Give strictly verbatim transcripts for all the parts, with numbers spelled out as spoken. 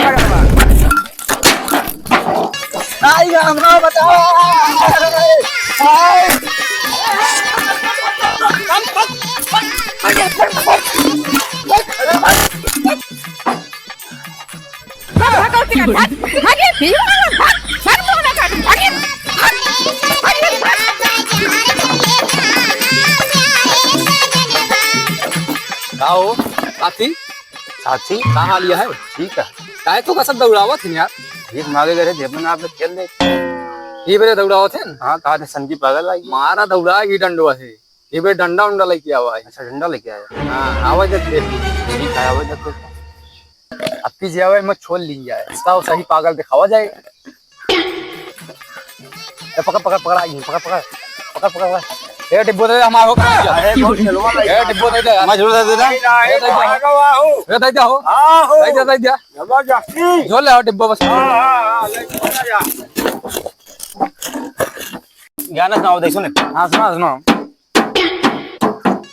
पकड़, पकड़। आई राम राम, बचाओ। आई। का हो, साथी? साथी? का हाल है? ठीक है। काहे तो का सब दौड़ावत है यार? भीख मांगे गए थे, जेब में ना आपने खेल दे। ये बेरे दौड़ावत है ना? हाँ, कहा थे संदीप पागल आई। मारा दौड़ा ये डंडवा है। ये बेरे डंडा उंडा लेके आवा है। अच्छा, डंडा लेके आया। हाँ, आवा जब देख। ठीक है, आवा जब। अब की जे आवे, मैं छोड़ ली जाए। इसका वो सही पागल दिखावा जाए। ए, पकड़, पकड़, पकड़, आई, पकड़, पकड़, पकड़, पकड़, पकड़। ए, डिब्बो दे दे, हमार हो, पकड़ जा। अरे, बहुत खेलवा लगे। ए, डिब्बो दे दे। मैं झूला दे देना। ए, दे दे। ए, दे दे हो। हाँ, हो। दे दे, दे दे। जबरदस्ती। झोल ले आओ, डिब्बो बस। हाँ, हाँ, हाँ, ले, ले जा। गाना सुनाओ, देख, सुने। हाँ, सुनाओ, सुनाओ।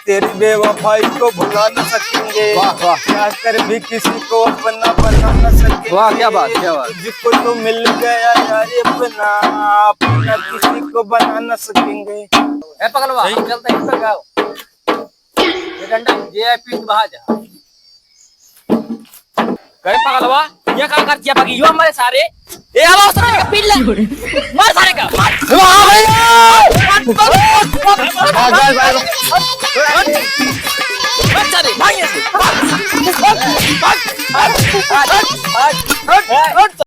तेरी बेवफाई को भुला न सकेंगे। वाह, वाह। चाह कर भी किसी को अपना बना न सकेंगे। वाह, क्या बात, क्या बात। तुझको तो मिल गया यार अपना, अपना किसी को बना न सकेंगे। ए पगलवा, सही। हम चलते हैं, इधर गाओ। ये डंडा, ये पीट बहा जा। कहे पगलवा, ये का कर दिया बाकी यो हमारे सारे। ए, आवा सारे का पीट ले। मार सारे का, मार। वाह भैया। भाग, भाग, भाग। भाग सारे, भाग यहाँ से। भाग, भाग, भाग, भाग, भाग, भाग।